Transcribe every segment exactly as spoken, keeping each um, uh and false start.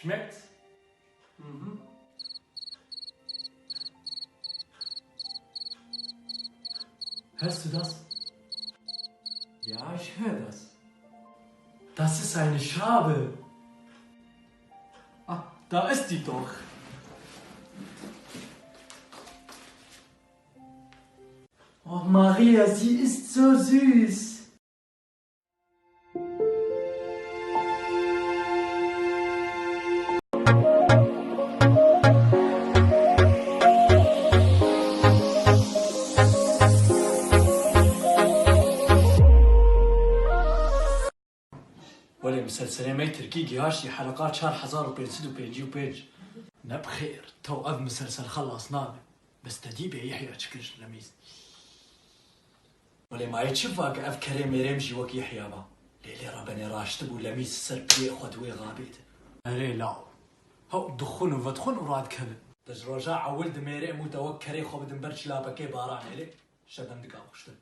Schmeckt's? Mhm. Hörst du das? Ja, ich höre das. Das ist eine Schabe. Ah, da ist die doch. Oh, Maria, sie ist so süß. Welê miselselê me yê tirkî gihaştî heleqa çar hezar û pênc sed û pêncî û pênc. Ne bi xêr, tew ev miselsel xelas nabe. Bes te dî bê Yehya çi kir ji Lemîz? Welê ma yê çi vake ev kerê mêrêm jî wek Yehya ba. Lê lê re benê raştibû Lemîz ser piyê xwe di wê xabê de. Erê law. Hew dixwin û vedixwin û radikevin. Te ji roja ewil di mêrêm û te wek kerê xwe bidin ber çilapekê baranê lê. Şebem dika xuştin.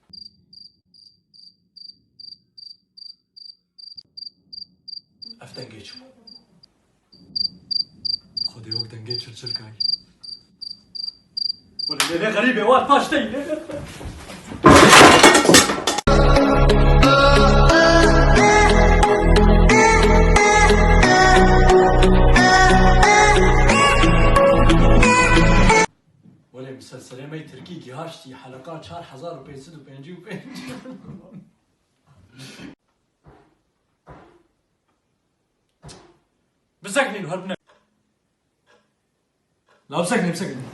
Ev dengê çi bû? Xwedê wek dengê çilçilkayî. Wele lê lê xerîbê war paş tey lê. Welê miselselê me yê tirkî gihaştî heleqa çar hezar û pênc sed û pêncî û pênc. Biseknîn, herbine. La biseknîn, biseknîn.